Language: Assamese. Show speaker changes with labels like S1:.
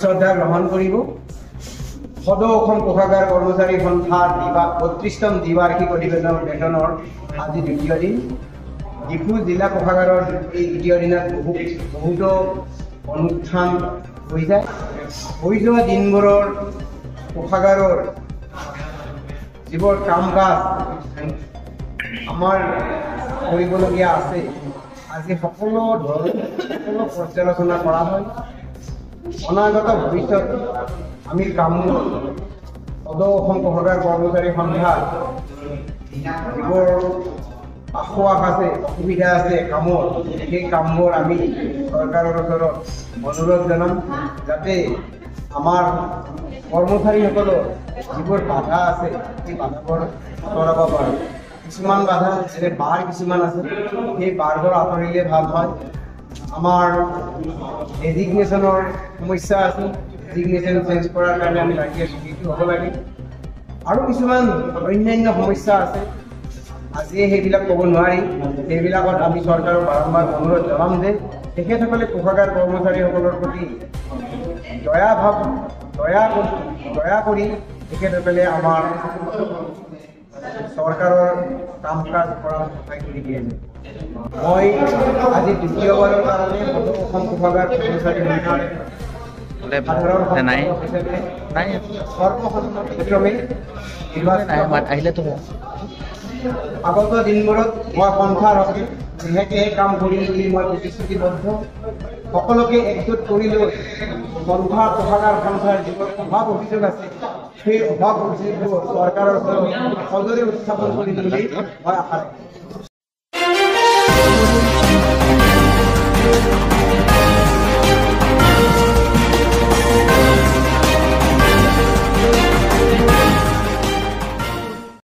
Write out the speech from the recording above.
S1: শ্ৰদ্ধা গ্ৰহণ কৰিব। সদৌ অসম কোষাগাৰ কৰ্মচাৰী সন্থাৰ 32তম দ্বিবাৰ্ষিক অধিৱেশনৰ আজি দ্বিতীয় দিন। ডিফু জিলা কোষাগাৰৰ এই দ্বিতীয় দিনত বহুতো অনুষ্ঠান হৈ যায়। হৈ যোৱা দিনবোৰৰ কোষাগাৰৰ যিবোৰ কাম কাজ আমাৰ কৰিবলগীয়া আছে, আজি সকলো ধৰণৰ সকলো পৰ্যালোচনা কৰা হয়। অনাগত ভৱিষ্যত আমি কামবোৰ সদৌ অসম কোষাগাৰ কৰ্মচাৰী সন্থাৰ যিবোৰ আসোঁৱাহ আছে, অসুবিধা আছে কামত, সেই কামবোৰ আমি চৰকাৰৰ ওচৰত অনুৰোধ জনাম, যাতে আমাৰ কৰ্মচাৰীসকলৰ যিবোৰ বাধা আছে সেই বাধাবোৰ আঁতৰাব পাৰোঁ। কিছুমান বাধা যেনে বাৰ কিছুমান আছে, সেই বাৰবোৰ আঁতৰিলে ভাল হয়। আমাৰ ডেজিগনেশ্যনৰ সমস্যা আছে, ডেজিগনেশ্যন চেঞ্জ কৰাৰ কাৰণে আমি লাগি আছোঁ, সেইটো হ'ব লাগে। আৰু কিছুমান অন্যান্য সমস্যা আছে, আজিয়ে সেইবিলাক ক'ব নোৱাৰি। সেইবিলাকত আমি চৰকাৰক বাৰম্বাৰ অনুৰোধ জনাম যে তেখেতসকলে কোষাগাৰ কৰ্মচাৰীসকলৰ প্ৰতি দয়া কৰি তেখেতসকলে আমাৰ চৰকাৰৰ কাম কাজ কৰাত সহায় কৰি দিয়ে। মই আজি দ্বিতীয়বাৰৰ কাৰণে সদৌ অসম কোষাগাৰ কৰ্মচাৰী সন্থাৰ সাধাৰণ সম্পাদক হিচাপে সৰ্বসন্মতিক্ৰমে নিৰ্বাচিত। আগত দিনবোৰত মই সন্থাৰ হকে যিহেতুহে কাম কৰিম বুলি মই প্ৰতিশ্ৰুতিবদ্ধ। সকলোকে একজোট কৰি লৈ সন্থাৰ কোষাগাৰ সন্থাৰ যিবোৰ অভাৱ অভিযোগ আছে, সেই অভাৱ অভিযোগবোৰ চৰকাৰৰ ওচৰত সজোৰে উত্থাপন কৰিম বুলি মই আশা ৰাখিছোঁ।